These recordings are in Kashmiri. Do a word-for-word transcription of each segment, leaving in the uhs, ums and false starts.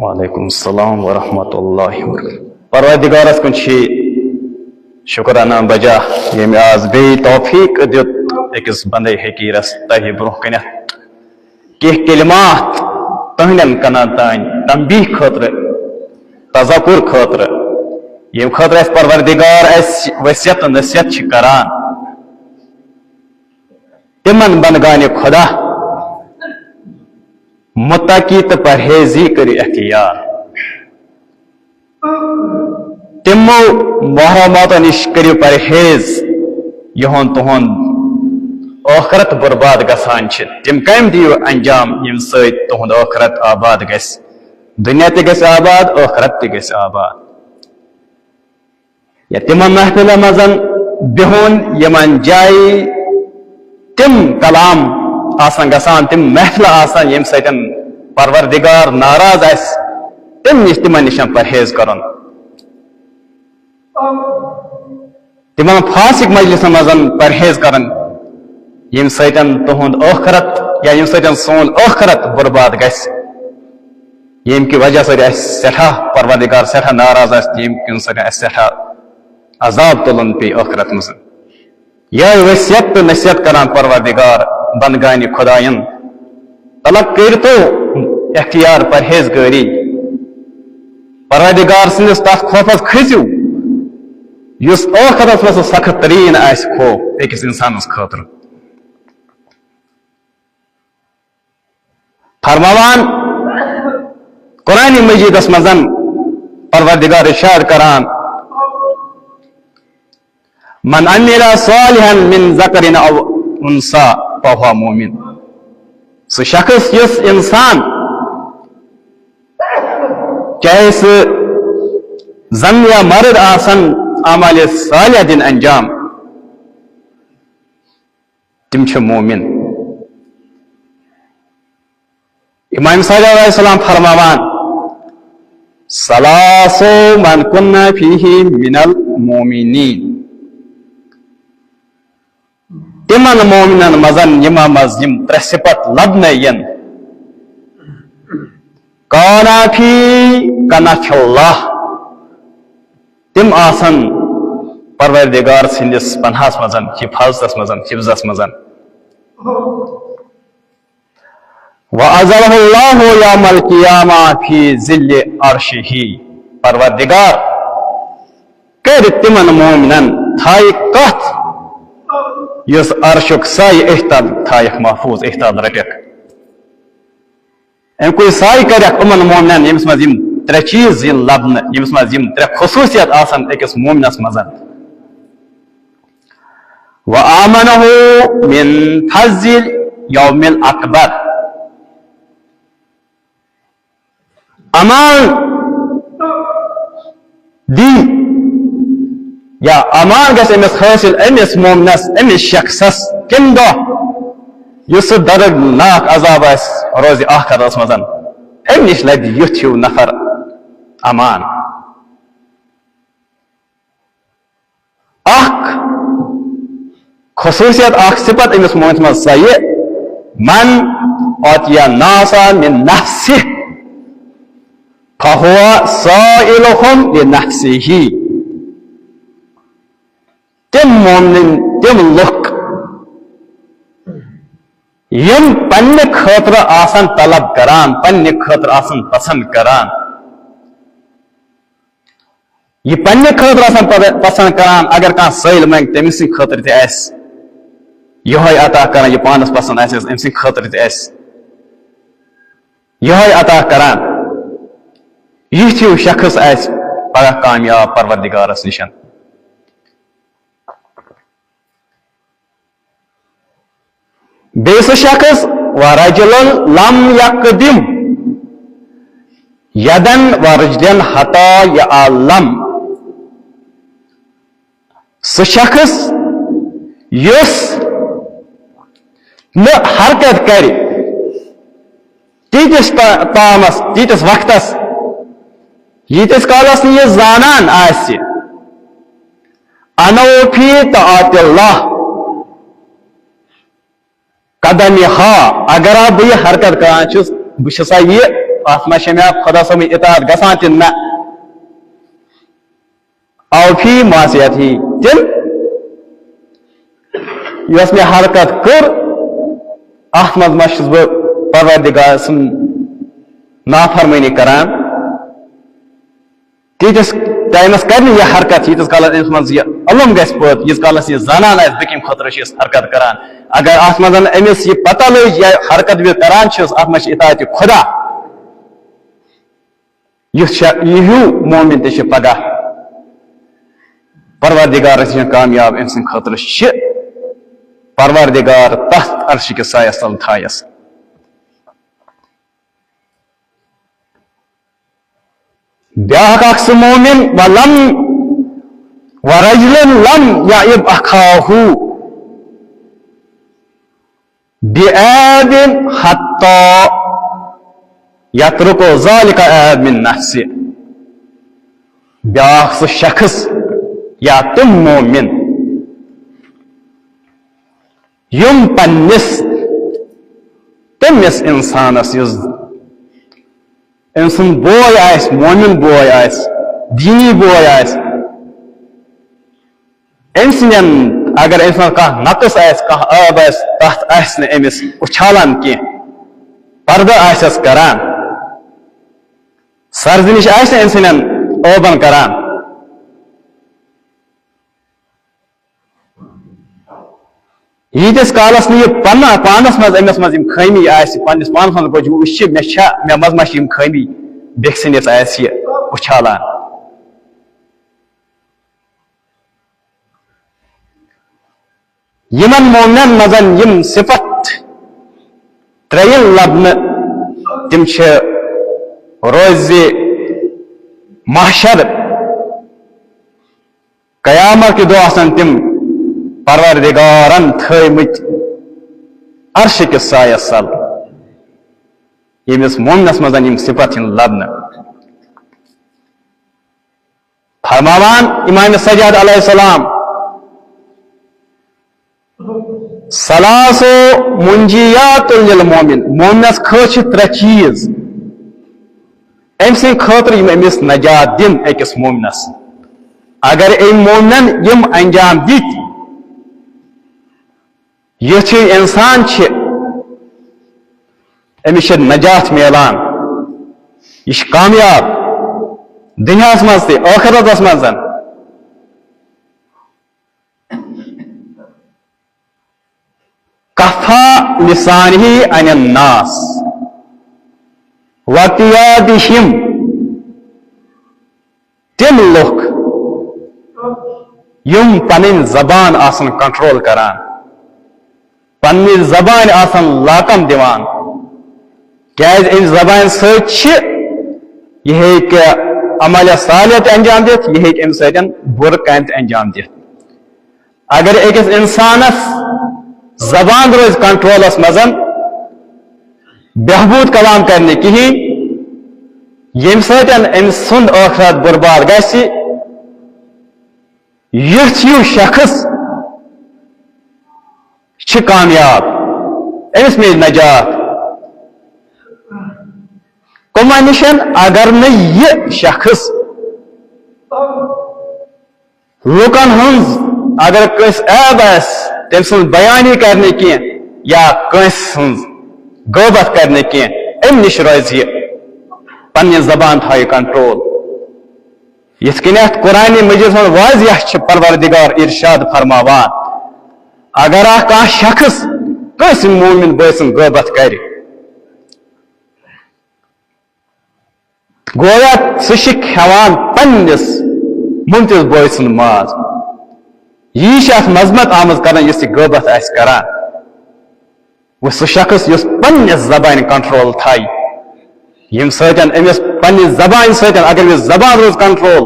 وعلیکم السلام ورحمۃ اللہ وبرکاتہ۔ پروردگارس کُن چھِ شکر انا بجا، ییٚمۍ آز بیٚیہِ توفیق دیُت أکِس بندے حقیرس تۄہہِ برونٛہہ کنٮ۪تھ کینٛہہ کلمات تُہنٛدٮ۪ن کنن تام تنبیہ خٲطرٕ، تذکر خٲطرٕ، ییٚمہِ خٲطرٕ اَسہِ پروردگار اَسہِ وصیت تہٕ نصیحت چھِ کران۔ تِمن بندگانِ خدا، متقی تہٕ پرہیزی کٔرِو اختیار۔ تِمو محرماتو نِش کٔرِو پرہیز، یِہُنٛد تُہُنٛد ٲخرت برباد گژھان چھِ۔ تِم کامہِ دِیِو انجام، ییٚمہِ سۭتۍ تُہُنٛد ٲخرت آباد گژھِ۔ دُنیا تہِ گژھِ آباد، ٲخرت تہِ گژھِ آباد۔ یا تِمن محفلن منٛز بِہُن، یِمن جایہِ تِم کلام آسن گژھان، تِم محفلہٕ آسن، ییٚمہِ سۭتۍ پروردگار ناراض آسہِ، تِم نِش، تِمن نِش پرہیز کرُن۔ تِمن فاسق مجلسن منٛز پرہیز کرُن، ییٚمہِ سۭتۍ تُہُنٛد ٲخرت، یا ییٚمہِ سۭتۍ سون ٲخرت برباد گژھِ، ییٚمہِ کہِ وجہ سۭتۍ اَسہِ سٮ۪ٹھاہ پروردگار سٮ۪ٹھاہ ناراض آسہِ، ییٚمہِ کِنۍ سۭتۍ اَسہِ سٮ۪ٹھاہ عذاب تُلُن پیٚیہِ ٲخرت منٛز۔ یِہوٚے وصیت تہٕ نصیحت کران پروردگار بندگانِ خدایَن، تلہ کٔرۍتو اختیار پرہیزگٲری، پروردگار سٕنٛدِس تَتھ خوفس کھٔسِو، یُس ٲخرس منٛز سُہ سخت تریٖن آسہِ خوف أکِس اِنسانس خٲطرٕ۔ فرماوان قرآن مجیدس منٛز پروردگار ارشاد کران، من عمل صالحا من ذکر او انثی فهو مؤمن۔ سُہ شخص، یُس انسان، چاہے سُہ زن یا مرد آسن، اعمال صالح دِن انجام، تِم چھِ مومن۔ امام صادق علیہ السلام فرماوان، ثلاث من کن فیہ من المؤمنین، تِمن مومنن منٛز یِمن منٛز یِم ترٛےٚ صفت لبنہٕ یِن، کانا فی کنف اللہ، تِم آسن پروردگار سٕنٛدِس پناہس منٛز، حفاظتس منٛز، حفظس منٛز۔ وَأَظِلُّهُ اللَّهُ يَوْمَ الْقِيَامَةِ فِي ظِلِّ عَرْشِهِ۔ پروردگار کرِ تِمن مومنن تھایہِ کتھ، یُس عرشُک سایہِ أتھۍ تل تھایکھ محفوظ، أتھۍ تل رٹکھ۔ أمۍ کُے سایہِ کرکھ یِمن مومنن، ییٚمِس منٛز یِم ترٛےٚ چیٖز یِن لبنہٕ، ییٚمِس منٛز یِم ترٛےٚ خصوٗصیت آسن أکِس مومنس منٛز۔ وَآمَنَهُ مِنْ فَزِّ الْيَوْمِ الْأَكْبَرِ۔ امان دی یا امان گژھِ أمِس حٲصِل، أمِس مومنس، أمِس شخصس، کمہِ دۄہ یُس سُہ دردناک عذاب آسہِ روزِ آخرتس منٛز، أمۍ نِش لبہِ یُتھ ہیوٗ نفر امان۔ اکھ خصوٗصیت، اکھ صفت أمِس مومنس منٛز سۄ یہِ، من اعطی الناس من نفسہ فہو سائلہم لنفسہ۔ تِم مومن، تِم لُکھ یِم پننہِ خٲطرٕ آسن طلب کران، پننہِ خٲطرٕ آسن پسند کران، یہِ پننہِ خٲطرٕ آسان پَتہٕ پسند کران، اگر کانٛہہ سٲیِل منٛگہِ، تٔمۍ سٕنٛدِ خٲطرٕ تہِ آسہِ یِہوٚے عطا کران، یہِ پانس پسند آسہِ، أمۍ سٕنٛدِ خٲطرٕ تہِ آسہِ یِہوٚے عطا کران۔ یِتھ ہیوٗ شخص آسہِ پگاہ کامیاب پروردگارس نِش۔ بیٚیہِ سُہ شخص، ورجل لم یقدم یدن ورجلن حتی یعلم۔ سُہ شخص یُس نہٕ حرکت کرِ تیٖتِس تا-، تامس، تیٖتِس وقتس، ییٖتِس کالس نہٕ یہِ زانان آسہِ، انو فی طاعت اللہ قدمہ، اگر آ بہٕ یہِ حرکت کران چھُس، بہٕ چھُسا یہِ اتھ منٛز چھےٚ مےٚ خۄدا صٲبٕنۍ اطاعت گژھان تہِ نہ؟ او فی معصیتی، تِم یۄس مےٚ حرکت کٔر، اتھ منٛز ما چھُس بہٕ پروردگار سٕنٛز نافرمٲنی کران؟ تیٖتِس ٹایمس کرِ نہٕ یہِ حرکت، ییٖتِس کالس أمِس منٛز یہِ علم گژھِ پٲدٕ، ییٖتِس کالس یہِ زانان آسہِ بہٕ کمہِ خٲطرٕ چھُس حرکت کران۔ اگر اتھ منٛز أمِس یہِ پتہ لٔج یا حرکت بہٕ کران چھُس، اتھ منٛز چھِ اطاعت خدا، یُتھ چھا، یہِ ہیوٗ مومن تہِ چھُ پگاہ پروردگارس نِش کامیاب۔ أمۍ سٕنٛدِ خٲطرٕ چھِ پروردگار تتھ عرشہِ کِس سایس تل تھایس۔ بیاکھ اکھ سُہ مومن، ولم، ورجل لم یعب اخاہ بعیب حتی یترک ذلک عیب من نفسہ۔ بیاکھ سُہ شخص یا تِم مومن یِم پننِس تٔمِس انسانس، یُس أمۍ سُنٛد بوے آسہِ، مومن بوے آسہِ، دیٖنی بوے آسہِ، أمۍ سٕنٛدٮ۪ن، اگر أمۍ سٕنٛز کانٛہہ نقص آسہِ، کانٛہہ عٲب آسہِ، تَتھ آسہِ نہٕ أمِس اُچھالان کینٛہہ، پردٕ آسٮ۪س کران، سرزنش آسہِ نہٕ أمۍ سٕنٛدٮ۪ن عٲبن کران۔ ییٖتِس کالس نہٕ یہِ پنہ-، پانس منٛز، أمِس منٛز یِم خٲمی آسہِ، پننِس پانس منٛز گوٚو یہِ وٕچھِ، مےٚ چھا، مےٚ منٛز ما چھِ یِم خٲمی، بیٚکہِ سٕنٛدِس آسہِ یہِ اُچھالان۔ یِمن مومنن منٛز یِم صفت ترٛیٚیِن لبنہٕ، تِم چھِ روزِ محشر، قیامت کہِ دۄہ آسن تِم پروردگارن تھٲومٕتۍ عرشہِ کِس سایس تل، ییٚمِس مومنس منٛز یِم صفت یِن لبنہٕ۔ فرماوان امام سجاد علیہ السلام، ثلاث منجیات للمومن، مومنس خٲطرٕ چھِ ترٛےٚ چیٖز، أمۍ سٕنٛدِ خٲطرٕ یِم أمِس نجات دِن أکِس مومنس۔ اگر أمۍ مومنن یِم انجام دِتۍ، یُتھُے انسان چھِ، أمِس چھِ نجات میلان، یہِ چھِ کامیاب دُنیاہس منٛز تہِ ٲخرتس منٛز۔ کفا لسانہ عن الناس واعتیادہم، تِم لُکھ یِم پنٕنۍ زبان آسن کنٹرول کران، پننہِ زبانہِ آسن لاکم دِوان، کیازِ امہِ زبانہِ سۭتۍ چھِ، یہِ ہیٚکہِ عمل صالح تہِ انجام دِتھ، یہِ ہیٚکہِ امہِ سۭتۍ بُرٕ کامہِ تہِ انجام دِتھ۔ اگر أکِس انسانس زبان روزِ کنٹرولس منٛز، بہبود کلام کرِ نہٕ کِہیٖنۍ، ییٚمہِ سۭتۍ أمۍ سُنٛد ٲخرت برباد گژھِ، یُتھ ہیوٗ شخص چھِ کامیاب، أمِس میلہِ نجات۔ کٕمن نِش؟ اگر نہٕ یہِ شخص لوٗکن ہٕنٛز، اگر کٲنٛسہِ عیب آسہِ، تٔمۍ سٕنٛز بیانی کرِ نہٕ کینٛہہ یا کٲنٛسہِ ہٕنٛز غٲبت کرِ نہٕ کینٛہہ، اَمہِ نِش روزِ یہِ پننہِ زبان تھایہِ کنٹرول۔ یِتھ کٔنٮ۪تھ قرآن مجیدس منٛز واضح چھِ پروردگار ارشاد فرماوان، اگر اکھ کانٛہہ شخص کٲنٛسہِ مومن بٲے سٕنٛز غٲبت کرِ، گویا سُہ چھِ کھٮ۪وان پننِس مُمتِس بٲے سُنٛد ماز۔ یی چھِ اتھ مذمت آمٕژ کرنہٕ یُس یہِ غٲبت آسہِ کران۔ وۄنۍ سُہ شخص یُس پننِس زبانہِ کنٹرول تھایہِ، ییٚمہِ سۭتۍ أمِس پننہِ زبانہِ سۭتۍ، اگر أمِس زبان روٗز کنٹرول،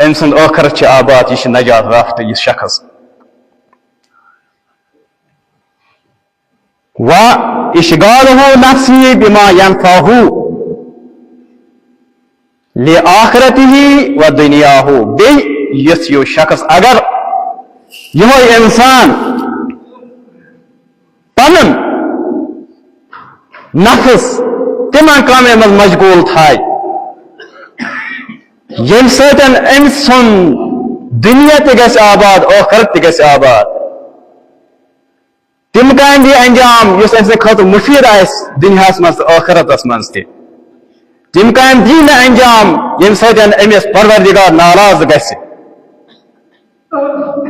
أمۍ سُنٛد ٲخرت چھِ آباد، یہِ چھِ نجات یافتہٕ یہِ شخص۔ و اشغالہ نفسہ بما ینفعہ لآخرتہ و دنیاہ۔ بیٚیہِ یُس یہِ شخص اگر یِہوٚے انسان پنُن نفس تِمن کامٮ۪ن منٛز مشغوٗل تھایہِ، ییٚمہِ سۭتۍ أمۍ سُنٛد دُنیا تہِ گژھِ آباد، ٲخرت تہِ گژھِ آباد۔ تِم کامہِ دِیہِ انجام، یُس أمۍ سٕنٛدِ خٲطرٕ مُفیٖد آسہِ دُنیاہَس منٛز تہٕ ٲخرتَس منٛز تہِ۔ تِم کامہِ دِیہِ نہٕ انجام، ییٚمہِ سۭتۍ أمِس پروردگار ناراض گژھِ۔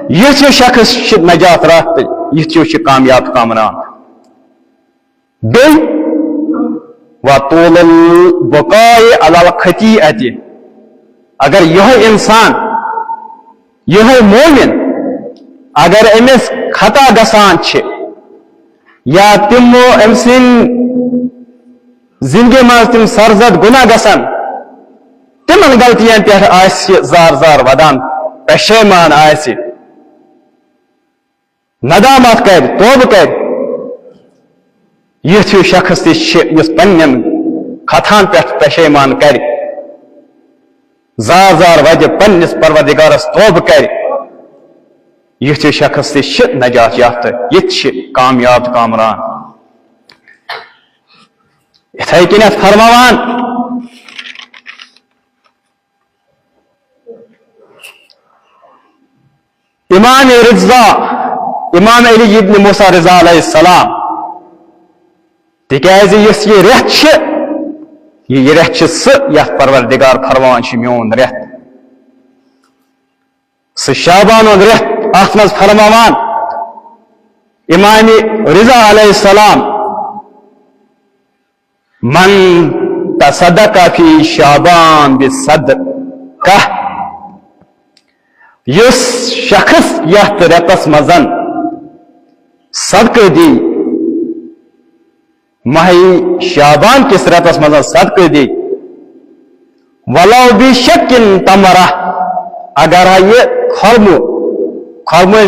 یُتھ ہیوٗ شخص چھُ نجات راتھ تہٕ یُتھ ہیوٗ چھُ کامیاب کامران۔ بیٚیہِ، وطول البقاء علی الخطیئۃ، اگر یِہوٚے انسان، یِہوٚے مومن، اگر أمِس خطا گژھان چھِ یا تِمو أمۍ سٕنٛدِ زندگی منٛز تِم سرزد گناہ گژھن، تِمن غلطین پٮ۪ٹھ آسہِ زار زار ودان، پشیمان آسہِ، ندامت کرِ، توبہٕ کرِ، یُتھ ہیوٗ شخص تہِ چھُ یُس پننٮ۪ن خطاہن پٮ۪ٹھ پشیمان کرِ، زار زار ودِ، پننِس پروردگارس توبہٕ کرِ، یُتھ ہیوٗ شخص تہِ چھُ نجات یافتہٕ، یہِ تہِ چھُ کامیاب تہٕ کامران۔ یِتھے کٔنٮ۪تھ فرماوان امام رضا، امام علی ابن موسیٰ رضا علیہ السلام، تِکیازِ یُس یہِ رٮ۪تھ چھِ، یہِ، یہِ رٮ۪تھ چھِ سُہ یتھ پروردگار فرماوان چھُ میون رٮ۪تھ، سُہ شعبان ہُنٛد رٮ۪تھ، اتھ منٛز فرماوان امام رضا علیہ السلام، من تصدق فی شعبان بصدقہ، یُس شخص یتھ رٮ۪تس منٛز صدقہٕ دی، ماہ شعبان کِس رٮ۪تس منٛز صدقہٕ دی، ولو بشق تمرہ، اگر ہا یہِ خرمہٕ، خرمہٕ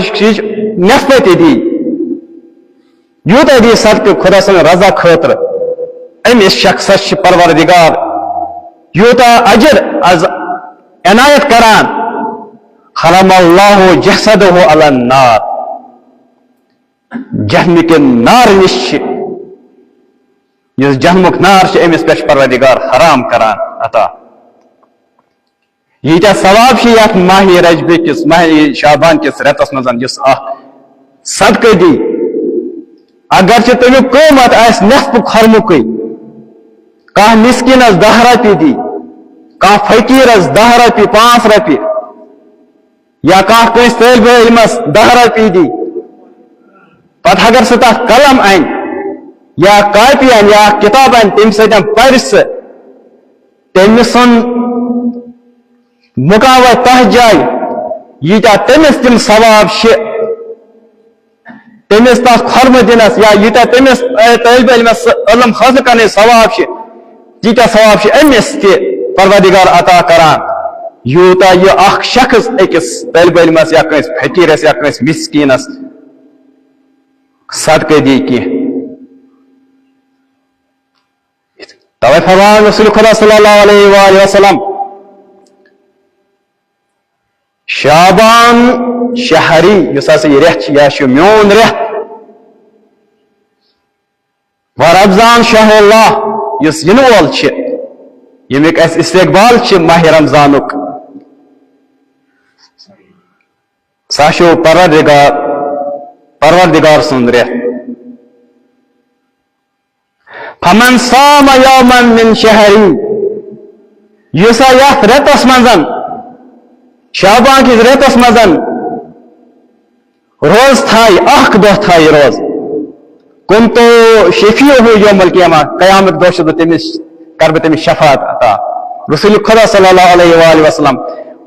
نصفہٕ تہِ دی، یوٗتاہ دی صدقہٕ خدا سٕنٛدِ رضا خٲطرٕ، أمِس شخصس چھِ پروردگار یوٗتاہ اجر از عنایت کران، حرم اللہ جسدہ علی النار، جہنمکہِ نار نِش چھِ، یُس جہنمُک نار چھِ، أمِس پٮ۪ٹھ چھِ پروردگار حرام کران عطا۔ ییٖتیٛاہ ثواب چھِ یَتھ ماہِ رجبہِ کِس، ماہِ شعبان کِس رٮ۪تَس منٛز یُس اَکھ صدقہٕ دی، اگرچہِ تَمیُک قۭمَتھ آسہِ نٮ۪صفہٕ خۄرمُکُے، کانٛہہ مِسکیٖنَس دَہ رۄپیہِ دی، کانٛہہ فقیٖرَس دَہ رۄپیہِ، پانٛژھ رۄپیہِ، یا کانٛہہ کٲنٛسہِ طٲلبہِ علمَس دَہ رۄپیہِ دی، پَتہٕ اگر سُہ تَتھ قلم اَنہِ یا کاپی اَنہِ یا کِتاب اَنہِ، تَمہِ سۭتۍ پَرِ سُہ، تٔمۍ سُنٛد مُقام واتہِ تَتھ جایہِ، ییٖتیٛاہ تٔمِس تِم ثواب چھِ، تٔمِس تَتھ خۄرمہٕ دِنَس یا ییٖتیٛاہ تٔمِس، اے، طٲلبہِ علمَس سُہ علم حٲصِل کَرنٕچ ثواب چھِ، تیٖتیٛاہ ثواب چھِ أمِس تہِ پروردگار عطا کران، یوٗتاہ یہِ اَکھ شخص أکِس طٲلبہِ علمَس یا کٲنٛسہِ فقیٖرَس یا کٲنٛسہِ مِسکیٖنَس صدقہٕ دی کینٛہہ۔ توے فرمان رسول خدا صلی اللہ علیہ وآلہ وسلم، شعبان شہری، یُس ہسا یہِ رٮ۪تھ چھِ، یہِ ہا چھُ میون رٮ۪تھ۔ و رمضان شہر اللہ، یُس یِنہٕ وول چھِ، ییٚمیُک اَسہِ استقبال چھِ ماہِ رمضانُک، سُہ ہا چھُ پروردگار، پروردگار سُنٛد رٮ۪تھ۔ فمن صام یوما من شہری، یُس ہا یتھ رٮ۪تس منٛز، شعبان کِس رٮ۪تس منٛز روز تھایہِ، اکھ دۄہ تھایہِ روز، کنت شفیعہ یوم القیامہ، قیامت دۄہ چھُس بہٕ تٔمِس، کرٕ بہٕ تٔمِس شفاعت عطا۔ رسول خدا صلی اللہ علیہ وآلہ وسلم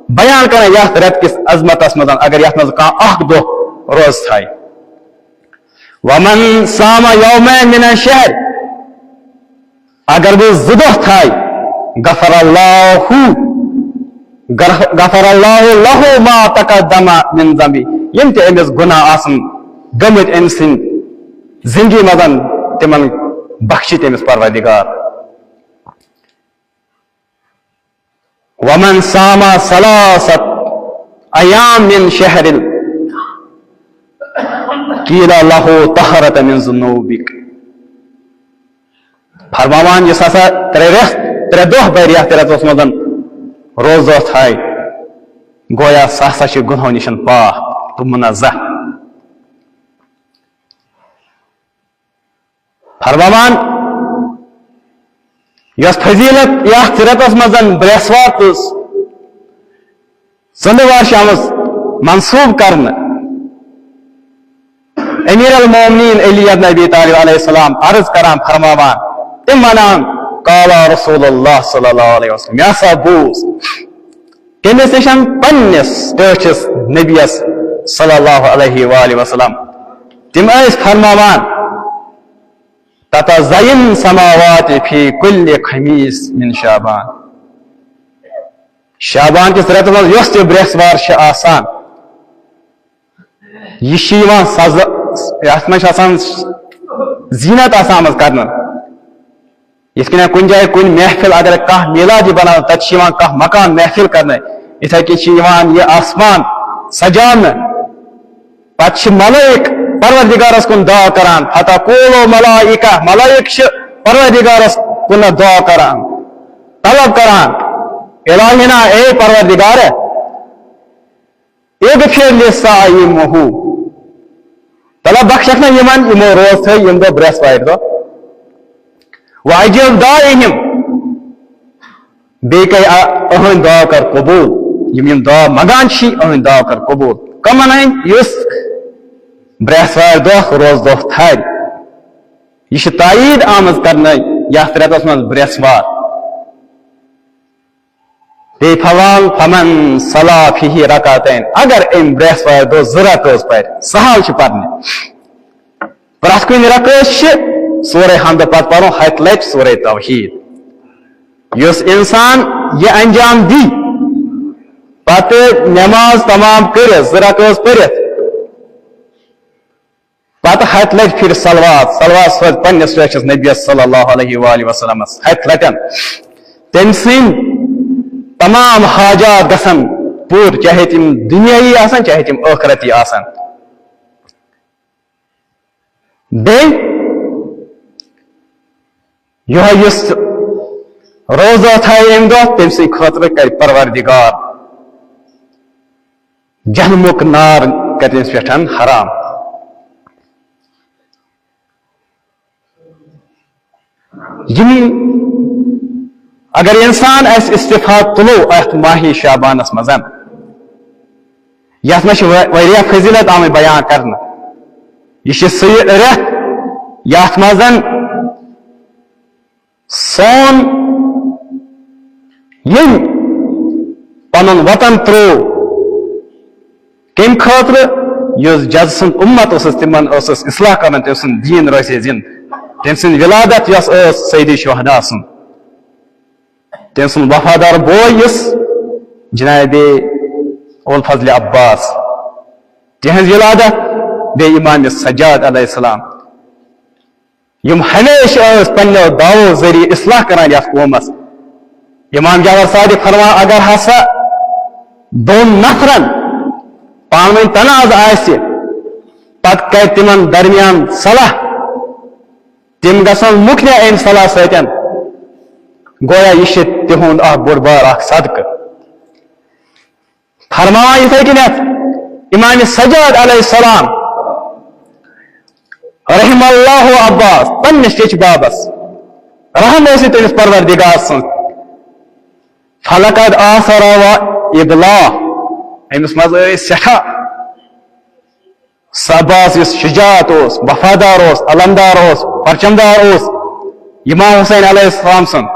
بیان کران یتھ رٮ۪تہٕ کِس عظمتس منٛز، اگر یتھ منٛز کانٛہہ اکھ دۄہ روز تھایہِ۔ ومن صام یومین من الشہر، اگر بہٕ زٕ دۄہ تھایہِ، غفر اللہ، غفر اللہ لہ ما تقدم من ذنبہ، یِم تہِ أمِس گۄناہ آسن گٔمٕتۍ أمۍ سٕنٛدِ زندگی منٛز، تِمن بخشہِ تٔمِس پروردگار۔ ومن صام ثلاثة ایام من شہر قیل لہ طہرت من ذنوبک۔ فرماوان، یُس ہسا ترٛےٚ رٮ۪تھ، ترٛےٚ دۄہ بَرِ یَتھ رٮ۪تَس منٛز روزٕ دۄہ تھایہِ، گویا سُہ ہسا چھُ گُنہو نِش پاک تہٕ منزہ۔ فرماوان، یۄس فضیلت یَتھ رٮ۪تَس منٛز برٛٮ۪سوار تہٕ ژٔنٛدٕروار چھِ آمٕژ منسوب کرنہٕ۔ امیر المومنین علی ابن ابی طالب علیہ السلام عرض کران، فرماوان، تِم ونان، قال رسول اللہ صلی اللہ علیہ وسلم، مےٚ ہسا بوٗز کٔمِس نِش؟ پننِس ٹٲٹھِس نبیس صلی اللہ علیہ وآلہ وسلم۔ تِم ٲسۍ فرماوان، تتزین سماوات فی کل خمیس من شعبان۔ شعبان کِس رٮ۪تَس منٛز یۄس تہِ برٛٮ۪سوار چھِ آسان، یہِ چھِ یِوان سزا، یَتھ منٛز چھِ آسان زیٖنت آسان آمٕژ کرنہٕ۔ یِتھ کٔنۍ کُنہِ جایہِ کُنہِ محفل اگر کانٛہہ میلاد یہِ بناونہٕ، تَتہِ چھِ یِوان کانٛہہ مقام محفل کرنہٕ، یِتھَے کٔنۍ چھِ یِوان یہِ آسمان سجاونہٕ۔ پتہٕ چھِ ملائک پروردگارس کُن دعا کران، فتقول ملائکہ، ملائک چھِ پروردگارس کُن دعا کران، طلب کران، الہنا، اے پروردگار، اغفر لصائمہ، طلب بخشکھ نہ یِمن یِمو روز تھٲے ییٚمہِ دۄہ برٛٮ۪سوارِ دۄہ۔ واجب دعائہم، بیٚیہِ کَرِ آ-، أہٕنٛدۍ دعا کر قبول، یِم یِم دعا منٛگان چھِ، أہٕنٛدۍ دعا کر قبول۔ کَمن ہٕنٛدۍ؟ یُس برٛٮ۪سوارِ دۄہ روزٕ دۄہ تھاوِ۔ یہِ چھِ تاییٖد آمٕژ کرنہٕ یَتھ رٮ۪تَس منٛز برٛٮ۪سوار۔ بیٚیہِ فوال فمن صلی فیہ رکعتین، اگر أمۍ برٛٮ۪سوارِ دۄہ زٕ رکٲژ پَرِ، سہل چھِ پَرنہِ۔ پرٛٮ۪تھ کُنہِ رکٲژ چھِ سورہ حمدٕ پتہٕ پَرُن ہَتہِ لَٹہِ سورہ توحید۔ یُس اِنسان یہِ انجام دی، پتہٕ نماز تمام کٔرِتھ، زٕ رکٲژ پٔرِتھ، پتہٕ ہَتہِ لَٹہِ پھِرِ صلوات، صلوات سوزِ پننِس ٹٲٹھِس نبیَس صلی اللہ علیہ وآلہ وسلمس ہَتہِ لَٹٮ۪ن، تٔمۍ سٕنٛدۍ تمام حاجات گژھن پوٗرٕ، چاہے تِم دُنیٲیی آسن، چاہے تِم ٲخرتی آسن۔ بیٚیہِ یِہوٚے یُس روزٕ دۄہ تھایہِ اَمہِ دۄہ، تٔمۍ سٕنٛدِ خٲطرٕ کَرِ پروردگار جہنمُک نار، کَرِ تٔمِس پٮ۪ٹھ حرام۔ یِم اگر اِنسان آسہِ استفاد تُلو اَتھ ماہِ شعبانَس منٛز، یَتھ منٛز چھِ وا-، واریاہ فضیلت آمٕتۍ بیان کرنہٕ۔ یہِ چھِ سُہ رٮ۪تھ یَتھ منٛز سون ییٚمۍ پنُن وطن ترٛوو، کَمہِ خٲطرٕ؟ یُس جد سُنٛد اُمت اوسُس، تِمن اوسُس اصلاح کران، تٔمۍ سُنٛد دیٖن روزِ ہے زِنٛدٕ، تٔمۍ سٕنٛز ولادت یۄس ٲس سید شہدا سُنٛد، تٔمۍ سُنٛد وفادار بوے یُس جناب ابوالفضل عباس، تِہنٛز ولادت، بیٚیہِ امام سجاد علیہ السلام، یِم ہمیشہِ ٲسۍ پننیو دعوو ذٔریعہٕ اصلاح کران یتھ قومس۔ امام جعفر صادق فرمان، اگر ہسا دۄن نفرن پانہٕ ؤنۍ تنازٕ آسہِ، پتہٕ کرِ تِمن درمیان صلاح، تِم گژھن مُکنہِ امہِ صلاح سۭتۍ، گویا یہِ چھِ تِہُنٛد اکھ بوٚڑ بار اکھ صدقہٕ۔ فرماوان یِتھے کٔنٮ۪تھ امام سجاد علیہ السلام رحم اللہ عباس، پننِس چچہِ بابس، رحم ٲسِن تٔمِس پروردگار سٕنٛز۔ فلقد آثر و ابلا، أمِس منٛز ٲسۍ سٮ۪ٹھاہ سُہ عباس یُس شجاعت اوس، وفادار اوس، علمدار اوس، پرچمدار اوس امام حسین علیہ السلام سُنٛد۔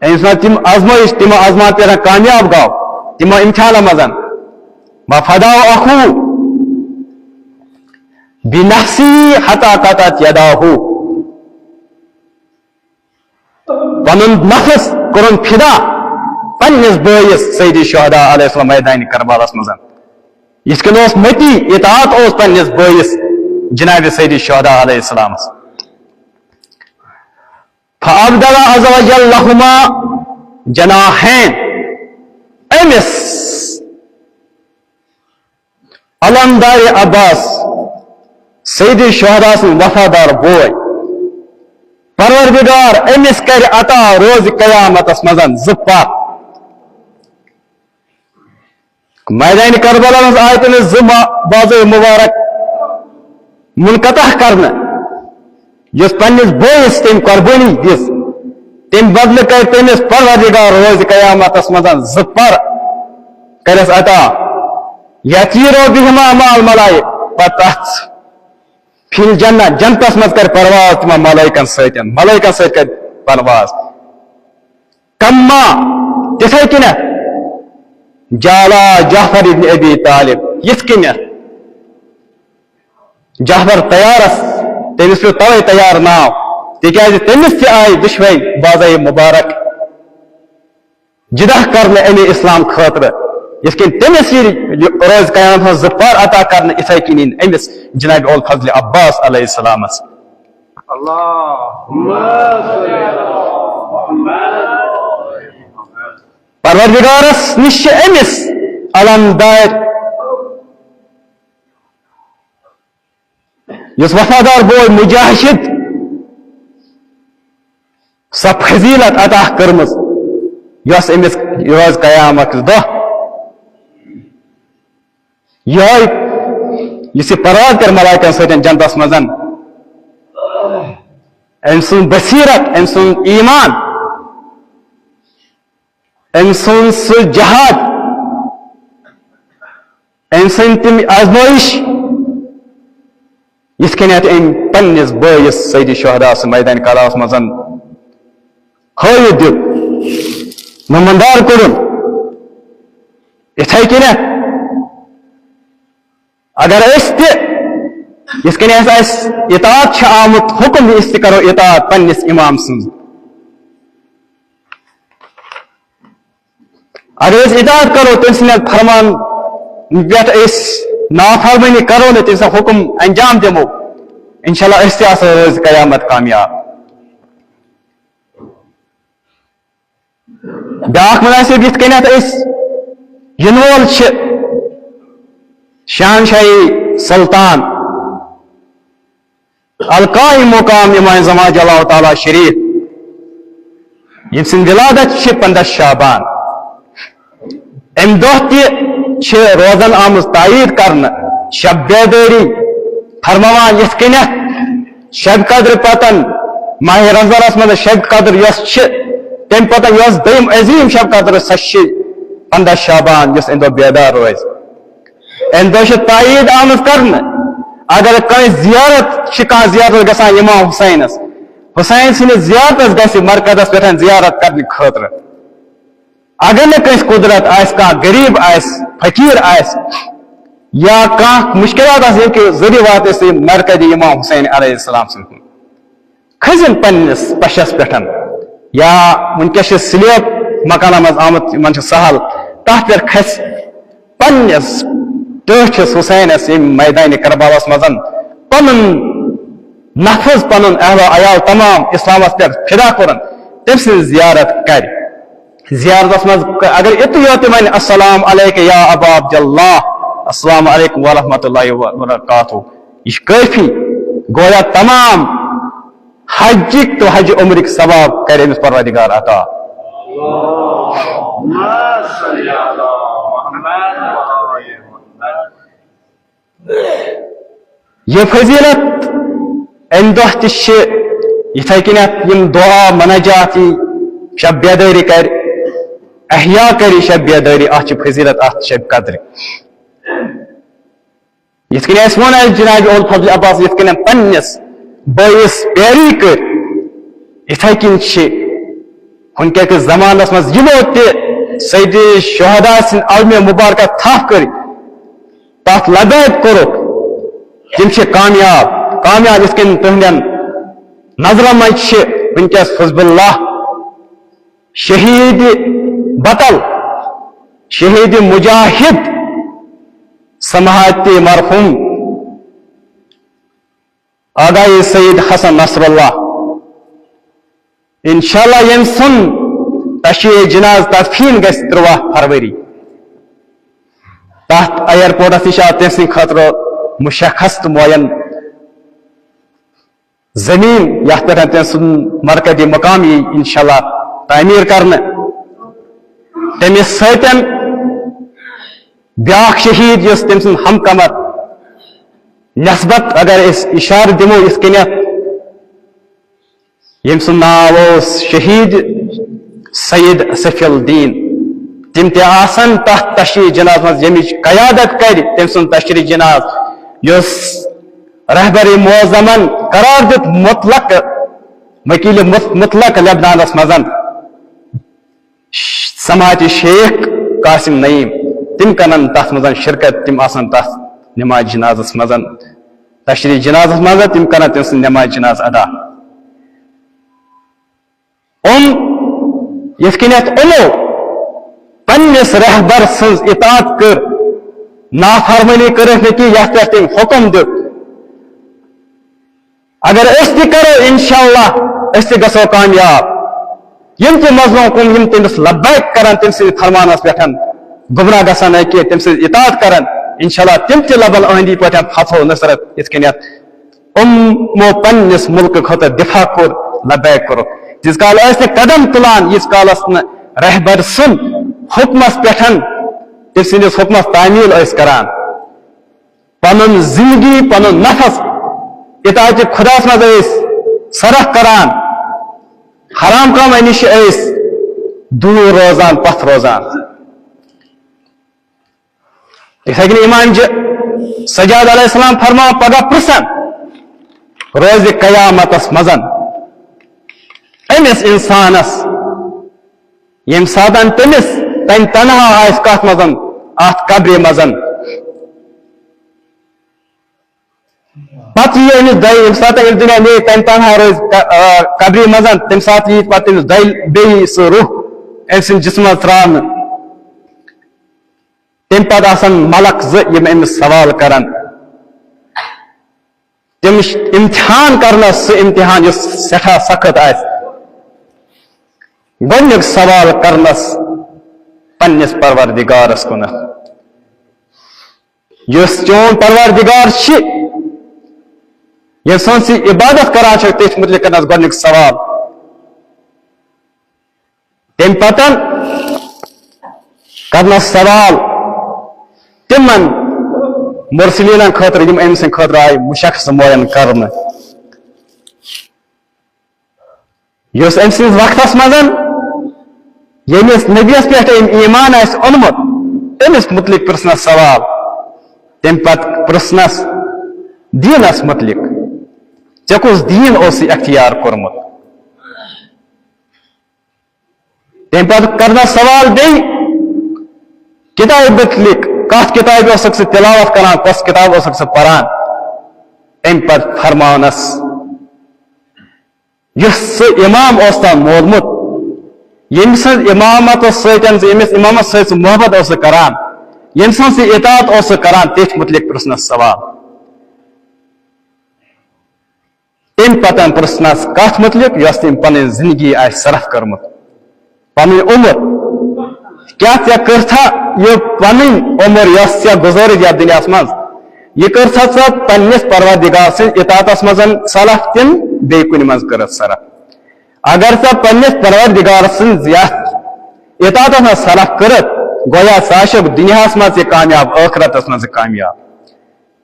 أمۍ سٕنٛز تِم آزمٲیِش، تِم آزمات پٮ۪ٹھ کامیاب گوٚو، تِمو امتحانو منٛز۔ وفدا اخو بنفسه حتى قطعت يداه۔ پنُن نفس کوٚرُن فدا پننِس بٲیِس سید شہدا علیہ السلام میدان کربلاہس منٛز۔ یِتھ کٔنۍ اوس متی اطاعت اوس پننِس بٲیِس جناب سید شہدا علیہ السلامس۔ فأبدل عز وجل لهما جناحين۔ أمِس علمدار عباس، سید شہدا سُنٛد وفادار بوے، پروردگار أمِس کرِ عطا روز قیامتس منٛز زٕ پر۔ میدان کربلا منٛز آیہِ تٔمِس زٕ ما-، بازو مبارک منقطع کرنہٕ، یۄس پننِس بٲیِس تٔمۍ قربٲنی دِژ، تَمہِ بدلہٕ کرِ تٔمِس پروردگار روز قیامتس منٛز زٕ پر کرٮ۪س عطا۔ یطیرو بہما مع الملائک، پتہٕ تتھ فی الجنہ، جنتس منٛز کرِ پرواز تِمن ملائکن سۭتۍ، ملائکن سۭتۍ کرِ پرواز۔ کما، تِتھے کٔنٮ۪تھ، جعلا جعفر ابن ابی طالب، یِتھ کٔنٮ۪تھ جعفر طیارس، تٔمِس پیوٚو توے طیار ناو، تِکیازِ تٔمِس تہِ آیہِ دُشوے بازے مبارک جدا کرنہٕ اَمہِ اسلام خٲطرٕ۔ یِتھ کٔنۍ تٔمِس یہِ، یہِ روز قیامت ہٕنٛز زٕ پار عطا کرنہٕ، یِتھے کٔنۍ یِن أمِس جناب اولفضل عباس علیہ السلامس۔ اللہم صل علی محمد۔ پروردگارس نِش چھِ أمِس علمدار، یُس وفادار بوے مجاہد، سۄ فضیلت عطا کٔرمٕژ، یۄس أمِس روز قیامت دۄہ یِہوٚے، یُس یہِ پرواز کرِ ملائکن سۭتۍ جنتس منٛز، أمۍ سٕنٛز بصیرت، أمۍ سُنٛد ایمان، أمۍ سُنٛد سُہ جہاد، أمۍ سٕنٛدۍ تِم آزمٲیِش، یِتھ کٔنٮ۪تھ أمۍ پننِس بٲیِس سید شہدا سُنٛد میدان کربلاہس منٛز ہٲوِتھ دیُت، نمودار کوٚرُن۔ یِتھے کٔنٮ۪تھ اگر أسۍ تہِ، یِتھ کٔنۍ اَسہِ، اَسہِ اطاعت چھِ آمُت حُکم، أسۍ تہِ کرو اطاعت پننِس امام سٕنٛز۔ اگر أسۍ اطاعت کرو، تٔمۍ سٕنٛدٮ۪ن فرمان پٮ۪ٹھ أسۍ نافرمٲنی کرو نہٕ، تٔمۍ سُنٛد حُکم انجام دِمو، انشاءاللہ أسۍ تہِ آسو روز قیامت کامیاب۔ بیٛاکھ مناسب یِتھ کٔنٮ۪تھ أسۍ یِنہٕ وول چھِ شہنشاہی سلطان القائم مقام امام زمان رضی اللہ تعالیٰ شریف، ییٚمہِ سٕنٛز ولادت چھِ پنٛداہ شعبان۔ اَمہِ دۄہ تہِ چھِ روزن آمٕژ تایید کرنہٕ شب بیدٲری فرماوان، یِتھ کٔنٮ۪تھ شب قدر پتن ماہ رمضانس منٛز شب قدر یۄس چھِ، تَمہِ پتن یۄس دوٚیِم عظیٖم شب قدر، سۄ چھِ پنٛداہ شعبان، یُس اَمہِ دۄہ بیدار روزِ۔ اَمہِ دۄہ چھِ تایید آمٕژ کرنہٕ، اگر کٲنٛسہِ زیارت چھِ، کانٛہہ زیارت گژھان امام حسینس، حسین سٕنٛدِس زیارتس گژھِ مرکزس پٮ۪ٹھ زیارت کرنہٕ خٲطرٕ۔ اگر نہٕ کٲنٛسہِ قدرت آسہِ، کانٛہہ غریب آسہِ، فقیر آسہِ، یا کانٛہہ مشکلات آسہِ، ییٚمہِ کہِ ذٔریعہٕ واتہِ أسۍ مرکز امام حسین علیہ السلام سٕنٛدِ کُن، کھٔسِن پننِس پشس پٮ۪ٹھ، یا وٕنکیٚس چھِ سلیب مکانن منٛز آمُت، یِمن چھُ سہل، تتھ پٮ۪ٹھ کھسہِ پننِس ٹٲٹھِس حسینس ییٚمہِ میدانِ کربلاہس منٛز پنُن نفس، پنُن اہل و عیال تمام اسلامس پٮ۪ٹھ فدا کوٚرُن، تٔمۍ سٕنٛز زیارت کرِ۔ زیارتس منٛز اگر یِتُے یوت تہِ ونہِ، "السلام علیک یا ابا عبداللہ، السلام علیکم ورحمۃ اللہ وبرکاتہ"، یہِ چھُ کٲفی۔ گویا تمام حجِک تہٕ حج عمرٕکۍ ثواب کرِ أمِس پروردگار عطا۔ یہِ فضیلت اَمہِ دۄہ تہِ چھِ یِتھے کٔنٮ۪تھ یِم دعا مناجات یی، شب بیدٲری کرِ، احیا کرِ شب بیدٲری، اَتھ چھِ فضیلت، اَتھ شب قدرِ۔ یِتھ کٔنۍ اَسہِ ووٚن اَسہِ جناب اولفضل عباس، یِتھ کٔنۍ پننِس بٲیِس پیاری کٔر، یِتھے کٔنۍ چھِ وٕنکیٚن کِس زمانس منٛز یِمو تہِ سید شہدا سٕنٛدۍ علمِ مبارکہ تھپھ کٔرۍ، تتھ لبیک کوٚرُکھ، تِم چھِ کامیاب، کامیاب یِتھ کٔنۍ تُہنٛدٮ۪ن نظرن منٛز چھِ وٕنکیٚس حزب اللہ، شہید بطل، شہید مجاہد، سماعت مرحوم آغائے سید حسن نصر اللہ، انشاءاللہ ییٚمہِ سُنٛد تشییع جناز تدفین گژھِ ترٛواہ فروری۔ تتھ ایئرپورٹس نِش آو تٔمۍ سٕنٛدِ خٲطرٕ مشخص تہٕ معین زمین یتھ پٮ۪ٹھ تٔمۍ سُنٛد مرکزی مقام یی انشاءاللہ تعمیٖر کرنہٕ۔ تٔمِس سۭتۍ بیاکھ شہیٖد یُس تٔمۍ سُنٛد ہم کمر نسبت اگر أسۍ اشارٕ دِمو یِتھ کٔنٮ۪تھ، ییٚمۍ سُنٛد ناو اوس شہیٖد سید سیف الدین۔ تِم تہِ آسن تتھ تشریح جنازس منٛز ییٚمِچ قیادت کرِ تٔمۍ سُنٛد تشریح جناز، یُس رہبر معظمن قرار دیُت مطلق، وکیل مط-، مطلق لبنانس منٛز سماعتی شیخ قاسم نعیم۔ تِم کرن تتھ منٛز شرکت، تِم آسن تتھ نماز جنازس منٛز، تشریح جنازس منٛز، تِم کرن تٔمۍ سٕنٛز نماز جناز ادا۔ یِم یِتھ کٔنٮ۪تھ یِمو پننِس رہبر سٕنٛز اطاعت کٔر، نافرمٲنی کٔرٕکھ نہٕ کینٛہہ، یتھ پٮ۪ٹھ تٔمۍ حکم دیُت۔ اگر أسۍ تہِ کرو، انشاءاللہ أسۍ تہِ گژھو کامیاب۔ یِم تہِ مظلوم قوم، یِم تٔمِس لبیک کرن، تٔمۍ سٕنٛدِ فرمانس پٮ۪ٹھ گمراہ گژھن نہٕ کینٛہہ، تٔمۍ سٕنٛز اطاعت کرن، انشاءاللہ تِم تہِ لبن أہنٛدی پٲٹھۍ فتح و نصرت، یِتھ کٔنٮ۪تھ یِمو پننِس مُلکہٕ خٲطرٕ دفاع کوٚر، لبیک کوٚرُکھ۔ تیٖتِس کال ٲسۍ نہٕ قدم تُلان، ییٖتِس کالس نہٕ رہبر سُنٛد حُکمس پٮ۪ٹھ، تٔمۍ سٕنٛدِس حُکمس تعمیٖل ٲسۍ کران۔ پنُن زندگی، پنُن نفس اطاعتِ خداس منٛز ٲسۍ صرف کران، حرام کامن نِش ٲسۍ دوٗر روزان، پتھ روزان۔ یِتھے کٔنۍ امام ج-، سجاد علیہ السلام فرماوان، پگاہ پرژھن روزِ قیامتس منٛز أمِس انسانس، ییٚمہِ ساتن تٔمِس تَمہِ تنہا آسہِ کتھ منٛز، اتھ قبرِ منٛز۔ پتہٕ یی أمِس دۄیہِ، ییٚمہِ ساتہٕ أمِس دُنیا نیرِ، تَمہِ تنہا روزِ ق-، آ، قبرِ منٛز، تَمہِ ساتہٕ یی پتہٕ تٔمِس دۄیہِ بیٚیہِ سُہ روح أمۍ سٕنٛدِ جسمہٕ منٛز ترٛاونہٕ۔ تَمہِ پتہٕ آسن ملک زٕ، یِم أمِس سوال کرن۔ تٔمِس امتحان کرنس، سُہ امتحان یُس سٮ۪ٹھاہ سخت آسہِ۔ گۄڈٕنیُک سوال کرنس پننِس پروردگارس کُنتھ، یُس چون پروردگار چھِ، ییٚمہِ سٕنٛز ژٕ عبادت کران چھکھ، تٔتھۍ مُتعلق کرنس گۄڈٕنیُک سوال۔ تَمہِ پتہٕ کرنس سوال تِمن مرسلیٖنن خٲطرٕ، یِم أمۍ سٕنٛدِ خٲطرٕ آیہِ مُشخص معین کرنہٕ۔ یُس أمۍ سٕنٛدِس وقتس منٛز ییٚمِس نبیَس پٮ۪ٹھ أمۍ ایمان آسہِ اوٚنمُت، تٔمِس مُتعلق پرژھنس سوال۔ تَمہِ پتہٕ پرژھنس دیٖنس مُتعلق، ژےٚ کُس دیٖن اوسُے اختیار کوٚرمُت؟ تَمہِ پتہٕ کرنس سوال بیٚیہِ کِتابہِ مُتعلق، کتھ کِتابہِ اوسُکھ ژٕ تلاوت کران، کۄس کِتاب اوسُکھ ژٕ پران؟ تَمہِ پتہٕ فرماونس یُس سُہ امام اوس تام مولمُت، ییٚمہِ سٕنٛز امامتس سۭتۍ، ییٚمِس امامس سۭتۍ سُہ محبت اوس سُہ کران، ییٚمہِ سٕنٛز سُہ اطاعت اوس سُہ کران، تٔتھۍ مُتعلق پرژھنس سوال۔ تَمہِ پتہٕ پرژھنس کتھ مُتعلق یۄس تٔمۍ پنٕنۍ زندگی آسہِ صرف کٔرمٕژ۔ پنٕنۍ عمر۔ کیٛاہ ژےٚ کٔرتھا یہِ پنٕنۍ عمر یۄس ژےٚ گُزٲرٕتھ یتھ دُنیاہس منٛز، یہِ کٔرتھا ژےٚ پننِس پروردگار سٕنٛز اطاعتس منٛز صرف کِنہٕ بیٚیہِ کُنہِ منٛز کٔرٕتھ صرف؟ اگر ژےٚ پننِس پروردگار سٕنٛز یتھ اطاعتس منٛز صرف کٔرٕتھ، گویا ژٕ آسکھ دُنیاہس منٛز تہِ کامیاب، ٲخرتس منٛز تہِ کامیاب۔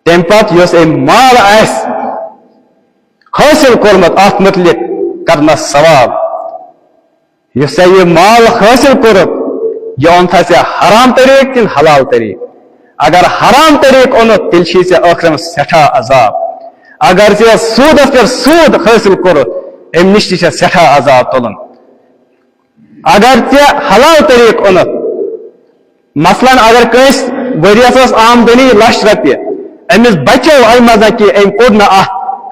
تمہِ پتہٕ یُس أمۍ مال آسہِ حٲصِل کوٚرمُت، اتھ مُتعلق کرنس سوال۔ یُس ژےٚ یہِ مال حٲصِل کوٚرُتھ، یہِ اوٚنتھا ژےٚ حرام طریٖقہٕ کِنہٕ حلال طریٖقہٕ؟ اگر حرام طریٖقہٕ اوٚنُتھ، تیٚلہِ چھُے ژےٚ ٲخرس منٛز سٮ۪ٹھاہ عذاب۔ اگر ژےٚ سوٗدس پٮ۪ٹھ سوٗد حٲصِل کوٚرُتھ، اَمہِ نِش تہِ چھےٚ سٮ۪ٹھاہ عذاب تُلُن۔ اگر ژےٚ حلال طریٖقہٕ اوٚنُتھ، مثلاً، اگر کٲنٛسہِ ؤریَس ٲس آمدنی لَچھ رۄپیہِ، أمِس بچیو اَمہِ منٛز کینٛہہ، أمۍ کوٚڑ نہٕ اَتھ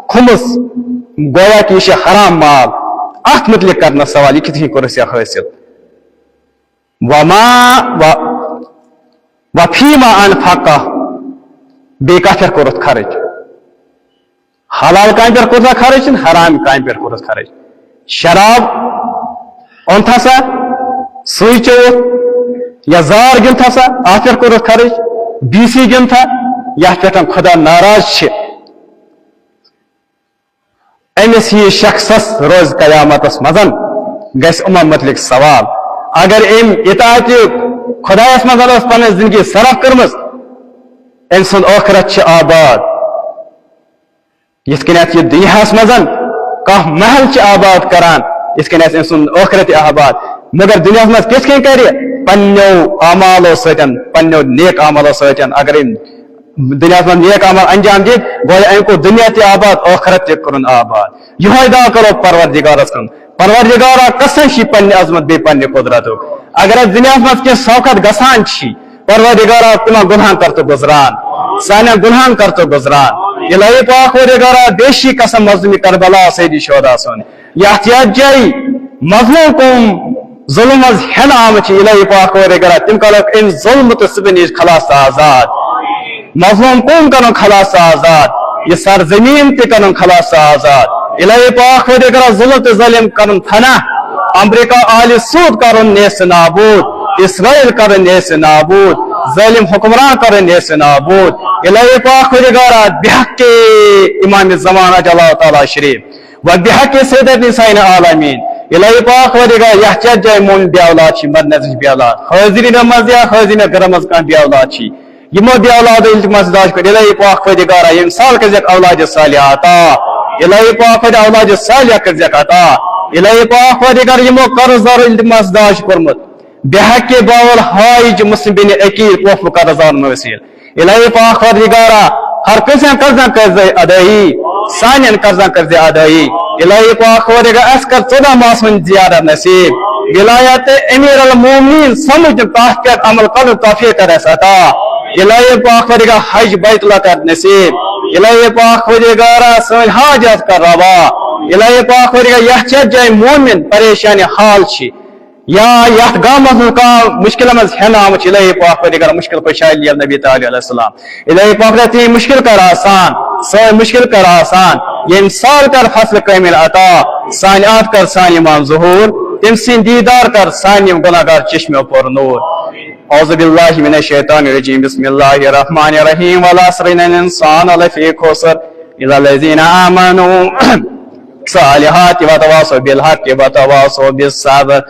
خُمُس، گویا کہِ یہِ چھُ حرام مال۔ اَتھ مُتعلِق کرنس سوال، یہِ کِتھ کٔنۍ کوٚرُس ژےٚ حٲصِل؟ وما و-، وفیما انفقہ، بیٚیہِ کَتھ پٮ۪ٹھ کوٚرُتھ خرٕچ؟ حلال کامہِ پٮ۪ٹھ کوٚر سا خرٕچ کِنہٕ حرام کامہِ پٮ۪ٹھ کوٚرُس خرٕچ؟ شراب اوٚنتھا سا، سُے چوٚوُتھ، یا زار گِنٛدتھا سا، اَتھ پٮ۪ٹھ کوٚرُس خرٕچ؟ بی سی گِنٛدتھا، یَتھ پٮ۪ٹھ خدا ناراض چھِ؟ أمِس ہِوِس شخصس روزِ قیامتس منٛز گژھِ یِمن مُتعلق سوال۔ اگر أمۍ اطاعتِ خۄدایس منٛز ٲس پنٕنۍ زندگی صرف کٔرمٕژ، أمۍ سُنٛد ٲخرت چھِ آباد۔ یِتھ کٔنۍ اَتھ یہِ دُنیاہَس منٛز کانٛہہ محل چھِ آباد کران، یِتھ کٔنۍ آسہِ أمۍ سُنٛد ٲخرت تہِ آباد۔ مگر دُنیاہَس منٛز کِتھ کٔنۍ کرِ؟ پنٛنیو اعمالو سۭتۍ، پنٛنیو نیک اعمالو سۭتۍ۔ اگر أمۍ دُنیاہَس منٛز نیک عمل انجام دِتھ، گویا أمۍ کوٚر دُنیا تہِ آباد، ٲخرت تہِ کوٚرُن آباد۔ یِہوٚے دعا کرو پروردگارَس کُن، پروردگارا، قسم چھِ پننہِ عظمت بیٚیہِ پننہِ قدرتُک۔ اگر اَتھ دُنیاہَس منٛز کینٛہہ سوکھت گژھان چھِ، پروردگارا، تِمن گۄناہن کر تو گُزران، سانٮ۪ن گۄناہن کر تو گُزران۔ الہی پاک پروردگارا، بیشی قسم مظلوم کربلا سیدی شہدا سُنٛد۔ یتھ یتھ جایہِ مظلوم قوم ظلم منٛز ہٮ۪نہٕ آمٕتۍ چھِ، الہی پاک پروردگارا، تِم کرکھ امہِ ظلمہٕ تہٕ سٕژبنہِ نِش خلاص تہٕ آزاد۔ مظلوم قوم کرن خلاص تہٕ آزاد، یہِ سرزمین تہِ کرن خلاص تہٕ آزاد۔ الہی پاک پروردگارا، ظلم تہٕ ظٲلم کرن فنا۔ امریکہ آلِ سود کرن نیست نابود، اسرائیل کرن نیست نابود، ظٲلم حکمران کرن نیست نابود۔ الہی پاک پروردگارا، بحق امام زمان عجل اللہ تعالی شریف و بحق سید نسائن عالمین، الہی پاک پروردگارا، یتھ یتھ جایہِ مومن بے اولاد چھِ، مرنس نِش بے اولاد، حاضرین منٛز یا حاضرین گرن منٛز کانٛہہ بے اولاد چھِ، یِمو بے اولادو التماس دعا چھِ کران، الہی پاک پروردگارا، یِم سال کٔرزیٚکھ اولادِ صالحہ عطا۔ الہی پاک پروردگار، اولادِ صالحہ کٔرزیٚکھ عطا۔ الہی پاک پروردگار، یِمو قرض دارو التماس دعا چھِ کوٚرمُت، بحق باول حاج مسلم بن عقیل کوفہٕ قرض دارن منٛز ٲسِتھ۔ الہی پاک پروردگارا، ہر کٲنٛسہِ ہٕنٛدٮ۪ن قرضن کٔرزِ ادٲیی، سانٮ۪ن قرضن کٔرزِ ادٲیی۔ الہی پاک پروردگار، اَسہِ کر ژۄدہ ماس ہٕنٛز زیارت نصیب۔ ولایت امیر المومنین سمجھ تہٕ تتھ پٮ۪ٹھ عمل کرنُک توفیق کر اَسہِ عطا۔ الہی پاک پروردگار، حج بیت اللہ کر نصیب۔ الہی پاک پروردگارا، سٲنۍ حاجات کر روا۔ الہی پاک پروردگار، یتھ یتھ جایہِ مومن پریشان حال چھِ، یا یتھ گامس منٛز کانٛہہ مشکلن منٛز ہٮ۪نہٕ آمُت چھُ، الہی پاک پروردگار، مشکل کشا لِیَل نبی تعالیٰ علیہ السلام۔ الہی پاک پروردگار، تِہنٛدۍ مشکل کر آسان، سٲنۍ مشکل کر آسان۔ ییٚمہِ سال کر فصل کٲمل عطا، سانہِ اتھ کر سانہِ ایمان ظہور، تٔمۍ سٕنٛدۍ دیدار کر سانہِ یِم گناہگار چشمو پر نور۔ اعوذ باللہ من الشیطان الرجیم، بسم اللہ الرحمن الرحیم، والعصر ان الانسان لفی خسر، الا الذین آمنوا صالحات وتواصوا بالحق وتواصوا بالصبر۔